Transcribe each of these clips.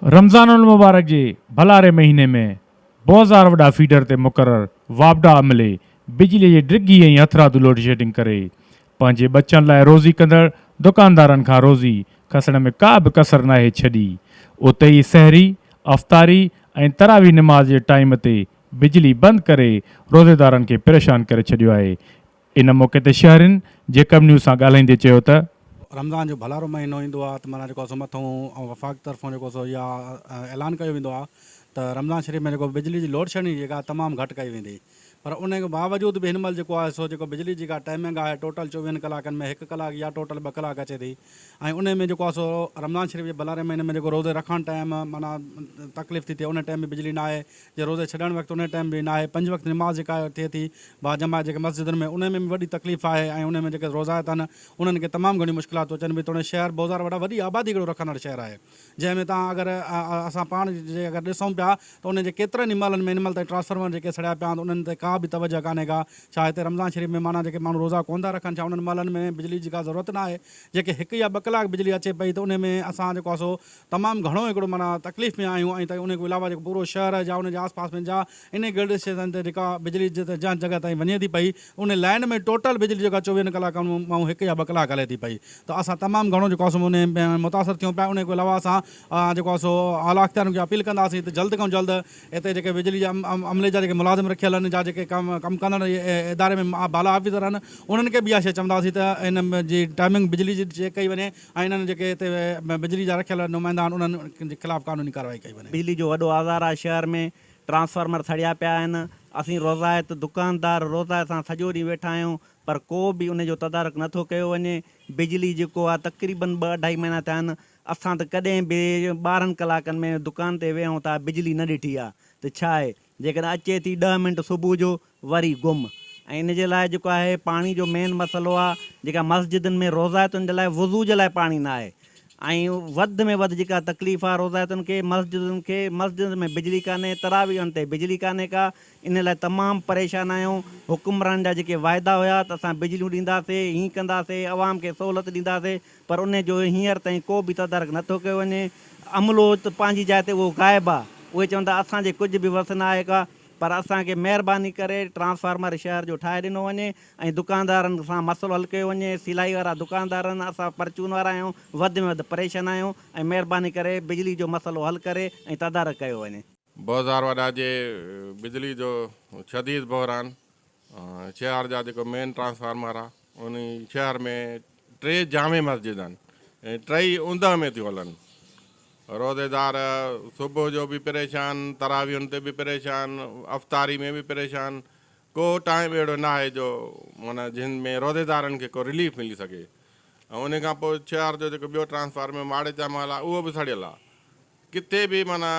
رمضان المبارڪ جي ڀلاري مهيني ۾ بوزار وڏا فيڊر تي مقرر واپڊا عملي بجلي جي ڊگهي ۽ هٿرادو لوڊشيڊنگ ڪري پنهنجي ٻچن لاء روزي ڪندڙ دڪاندارن کان روزي کسڻ ۾ ڪا به ڪسر ناهي ڇڏي اتي ئي سحري، افطاري ۽ تراويح نماز جي ٽائيم تي بجلي بند ڪري روزيدارن کي پريشان ڪري ڇڏيو آهي ان موقعي تي شهرين جيڪب نيوز سان ڳالهائيندي چيو ته. رمضان جو ڀلارو مهينو ايندو آهي ته معنيٰ جيڪو سو مٿئون وفاق طرفون جيڪو سو اها اعلان ڪيو ويندو آهي ته رمضان شريف ۾ جيڪو بجلي جي لوڊ شيڊنگ جيڪا تمام گهٽ ڪئي ويندي پر ان کي باوجود به هن مهل جيڪو آهي سو جيڪو بجلي جيڪا ٽائمنگ آهي ٽوٽل چوويهن ڪلاڪن ۾ هڪ ڪلاڪ يا ٽوٽل ٻه ڪلاڪ اچي ٿي ۽ ان ۾ جيڪو آهي سو رمضان شريف جي ڀلاري مهيني ۾ جيڪو روزي رکڻ ٽائيم معنيٰ تڪليف ٿي ٿئي ان ٽائيم به بجلي نه آهي جي روزي ڇڏڻ وقت انهي ٽائيم به ناهي پنج وقت نماز جيڪا ٿئي ٿي باجماعت جيڪي مسجدن ۾ انهي ۾ به وڏي تڪليف آهي ۽ انهي ۾ جيڪي روزائت آهن انهن کي تمام گهڻيون مشڪلاتون اچن به توڻي شهر بوزار وڏا وڏي آبادي هڪڙو رکندڙ شهر آهي جنهن ۾ توهان اگر اسان پاڻ جي اگر ڏسون پيا ته انهي جي ڪيترن ئي محلن ۾ هن مهل تائين ٽرانسفارمر جيڪي سڙيا پيا آهن انهن تي ڪا به توجه ڪانهي ڪا ڇا هتي رمضان شريف ۾ معنيٰ جيڪي ماڻهو روزا ڪونه ٿا رکن ڇا انهن محلن ۾ بجلي جي ڪا ضرورت ناهي جيڪي هڪ يا ٻه ڪلاڪ بجلي اچي پئي ته انهي ۾ اسان جيڪو آهي سو تمام گهڻو هڪڙو معنيٰ تڪليف ۾ آهيون ۽ ته ان کان علاوه جيڪو پورو شهر يا ان جي آس پاس ۾ جا انهي گرڊ اسٽيشن تي جيڪا بجلي جنهن جڳهه تائين وڃي ٿي پئي ان لائين ۾ ٽوٽل بجلي جيڪا چوويهن ڪلاڪن مان هڪ يا ٻه ڪلاڪ هلي ٿي پئي ته اسان تمام گهڻو جيڪو آهي سو انهي ۾ متاثر ٿيون پيا انهي کان علاوه اسان جيڪو آهي سو اعليٰ اختيارين کي اپيل ڪنداسين ته جلد کان جلد هتي جيڪي بجلي جا عملي جا جيڪي ملازم رکيل آهن جا جيڪي ڪم ڪم ڪندڙ اداري ۾ بالا آفيسر آهن انهن کي به اها شيء چونداسين ته ان جي ٽائمنگ بجلي جي چيڪ ڪئي وڃي ۽ انهن جيڪي هتي بجلي جا رکيل نمائندا آهن انهن جي خلاف قانوني ڪارروائي ڪئي وڃي. بجلي جو وڏو آزار آهي شهر ۾ ٽرانسفارمر سڙيا پيا آهن اسين روزائت دڪاندار روزائت سان سڄو ڏينهن ويٺا آهيون پر ڪو به ان جو تدارڪ نه ٿو ڪيو وڃي بجلي جيڪو آهي تقريبن ٻه اڍائي مهينا ٿيا آهن اسان ته ڪڏهن به ٻارهن ڪلاڪن ۾ دڪان تي ويهون ٿا بجلي نه ڏٺي آهي ته ڇا آهي جيڪڏهن اچي ٿي ڏهه منٽ صبح جو وري گم ۽ ان جي لاء جيڪو آهي پاڻي جو مين مسئلو آهي جيڪا مسجدن ۾ روزائتن جي لاء وضو جي لاء پاڻي نه آهي ۽ وڌ ۾ وڌ جيڪا تڪليف آهي روزائتن کي مسجدن کي مسجدن ۾ بجلي ڪانهي تراويحن تي بجلي ڪانهي ڪا ان لاء تمام پريشان آهيون حڪمرانن جا جيڪي واعدا هيا ته اسان بجليون ڏينداسي هين ڪنداسي عوام کي سهولت ڏينداسي پر ان جو هينئر تائين ڪو به تدارڪ نه ٿو ڪيو وڃي عملو ته پنهنجي جاء تي اهو غائب آهي اهي چون ٿا اسان جي ڪجهه به وس نه آهي ڪا پر اسان کي مهرباني ڪري ٽرانسفارمر شهر جو ٺاهي ڏنو وڃي ۽ دڪاندارن سان مسئلو حل ڪيو وڃي سلائي وارا دڪاندار آهن اسان پرچون وارا آهيون وڌ ۾ وڌ پريشان آهيون ۽ مهرباني ڪري بجلي جو مسئلو حل ڪري ۽ تدارڪ ڪيو وڃي. بوزار وڏا جي بجلي جو شديد بحران شهر جا جيڪو مين ٽرانسفارمر آ ان شهر ۾ ٽي جامع مسجد آهن ۽ ٽئي اوندهه ۾ ٿيون هلن روزيدار صبح جو به پريشان، تراويحن تي به پريشان، افطاري ۾ به پريشان، ڪو ٽائيم اهڙو نه آهي جو معنيٰ جنھن ۾ روزيدارن کي ڪو رليف ملي سگهي ۽ ان کان پوء شهر جو جيڪو ٻيو ٽرانسفارمر ماڙيچا محل آهي اهو به سڙيل آهي ڪٿي به معنيٰ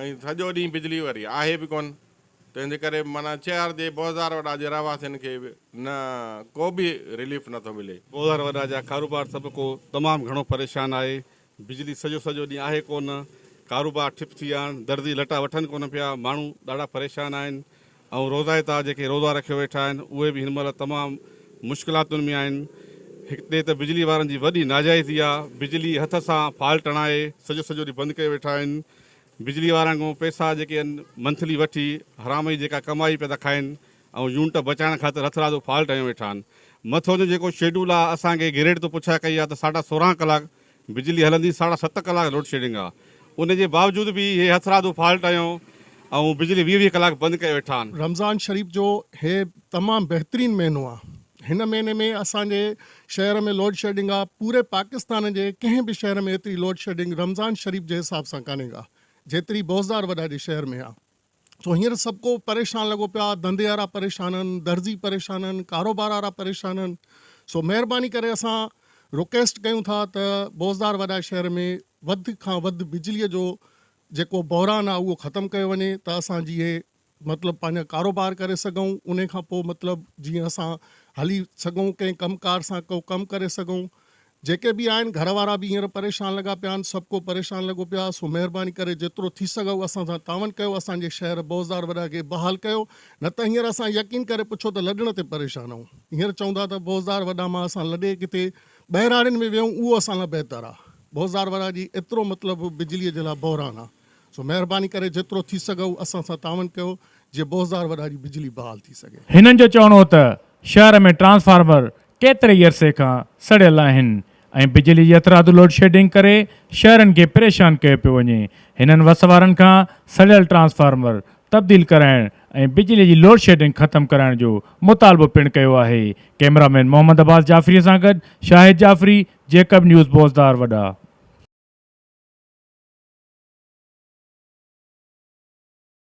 ۽ سڄو ڏينهن بجلي وري آهي به ڪونه تنهن جي ڪري معنيٰ شهر جي بوزار وڏا جي رهواسين کي به نه ڪو به رليف نٿو ملي. بوزار وڏا جا ڪاروبار طبقو تمام گهڻو پريشان آهي بجلي سڄو سڄو ڏينهن آهي ڪونه، ڪاروبار ٺپ ٿي ويا آهن، درزي لٽا وٺن ڪونه پيا، ماڻهو ڏاڍا پريشان آهن ۽ روزائتا جيڪي روزا رکيو ويٺا آهن اهي به هن مهل تمام مشڪلاتن ۾ آهن، هتي ته بجلي وارن جي وڏي ناجائزي آهي، بجلي هٿ سان فالٽ هڻائي سڄو سڄو ڏينهن بند ڪيو ويٺا آهن، بجلي وارن کان پئسا جيڪي آهن منٿلي وٺي حرام جي جيڪا ڪمائي پيا ٿا کائن ۽ يونٽ بچائڻ خاطر هٿرادو فالٽ هنيو ويٺا آهن. مٿو جو جيڪو شيڊول آ اسان کي گريڊ تو پڇا ڪئي آ ته ساڍا سورهن ڪلاڪ بجلي هلندي ساڍا ست ڪلاڪ لوڊ شيڊنگ آ ان جي باوجود به هي هٿرادو فالٽ هنيو ۽ بجلي 20 20 ڪلاڪ بند ڪيو ويٺا آهن. رمضان شريف جو هي تمام بهترين مهينو آ هن مهيني ۾ اسان جي شهر ۾ لوڊ شيڊنگ آ پوري پاڪستان جي ڪنهن به شهر ۾ ايتري لوڊ شيڊنگ رمضان شريف جي حساب سان ڪانهي ڪا جيتري بوزدار وڏا جي شهر ۾ آ. سو هينئر سڀ ڪو پريشان لڳو پيو آهي، ڌنڌي وارا پريشان آهن، درزي پريشان آهن، ڪاروبار وارا پريشان آهن، سو مهرباني ڪري اسان رڪويسٽ ڪيون ٿا ته بوزدار وڏا شهر ۾ وڌ کان وڌ بجلي جو جيڪو بحران آهي اهو ختم ڪيو وڃي ته اسان جيئن مطلب پنهنجا ڪاروبار ڪري سگهون انهي کان پوء مطلب جيئن اسان هلي سگهون ڪنهن ڪم ڪار سان ڪو ڪم ڪري سگهون جيڪي به آهن گهر وارا به هينئر پريشان لڳا پيا آهن سڀ ڪو پريشان لڳو پيو آهي سو مهرباني ڪري جيترو ٿي سگهو اسان سان تعاون ڪيو اسان جي شهر بوزدار وڏا کي بحال ڪيو نه ته هينئر اسان يقين ڪري پڇو ته لڏڻ تي پريشان آهيون هينئر چون ٿا ته بوزدار وڏا مان اسان لڏي ڪٿي ٻهراڙين ۾ ويهون اهو اسان لاء بهتر آهي. بوزدار وڏا جي ايترو مطلب بجليء جي لاء بحران آ سو مهرباني ڪري جيترو ٿي سگهو اسان سان تعاون ڪيو جيئن بوزدار وڏا جي بجلي بحال ٿي سگهي. هنن جو چوڻ هو ته شهر ۾ ٽرانسفارمر ڪيتري ئي عرصي کان سڙيل آهن ۽ بجلي جي هٿرادو لوڊشيڊنگ ڪري شهرين کي پريشان ڪيو پيو وڃي، هنن وس وارن کان سڙيل ٽرانسفارمر تبديل ڪرائڻ ۽ بجلي جي لوڊشيڊنگ ختم ڪرائڻ جو مطالبو پڻ ڪيو آهي، ڪئميرا مين محمد عباس جعفري سان گڏ شاهد جعفري، جيڪب نيوز بوزدار وڏا.